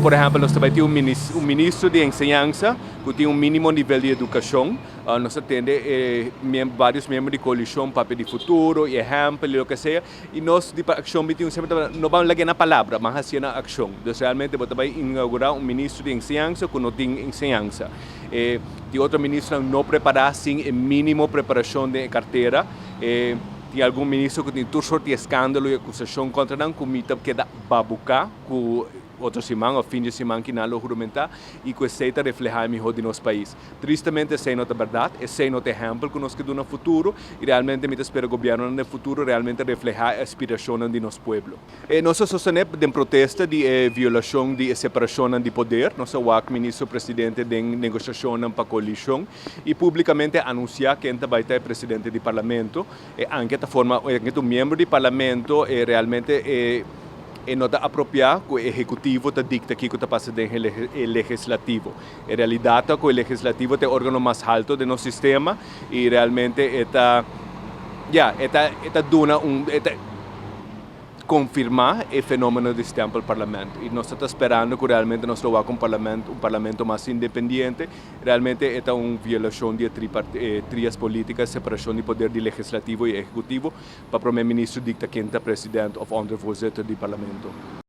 Por ehèmpel, nos tambe tin un ministro di enseñansa ku tin un mínimo nivel di edukashon. Nos a tende e vários miembro di koalishon papia di futuro i ehèmpel i loke sea. I nos di Akshon 21 semper ta no ban lag'é na palabra, ban hasié na akshon. Dus realmente bo ta bai inaugurá un ministro di enseñansa ku no tin enseñansa. E tin otro ministronan no prepará sin e mínimo preparashon den e kartera. E tin algun ministro ku tin tur sort di eskandalo i akusashon kontra nan ku mi ta keda babuká ku otro siman òf fin di siman ki nan lo huramentá i ku esei ta reflehá e mihó di nos pais. Tristemente esei no ta bèrdat, esei no ta ehèmpel ku nos ke duna futuro i realmente mi ta spera gobièrnunan den futuro realmente reflehá e aspirashonnan di nos pueblo. E nos a sostené den protesta di e violashon di e separashonnan di poder, nos a wak Ministro Presidente den negoshashonnan pa koalishon i públikamente anunsiá ken ta bai ta e presidente di Parlamento. E anke ta forma, anke ta un miembro di Parlamento e realmente e e no ta apropiá ku e ehekutivo ta dikta kiko ta pasa den e legislativo. E realidat ta ku e legislativo ta e organo mas halto den nos sistema i realmente e ta, ya, e ta e ta duna un e ta konfirmá e fenomeno di stempelparlamento. I nos ta ta sperando ku realmente nos lo wak un parlamento un parlamento mas independiente. Realmente e ta un violashon di e e trias politica, separashon di poder di legislativo i ehekutivo, pa prome ministro dikta ken ta president òf ondervoorzitter di parlamento.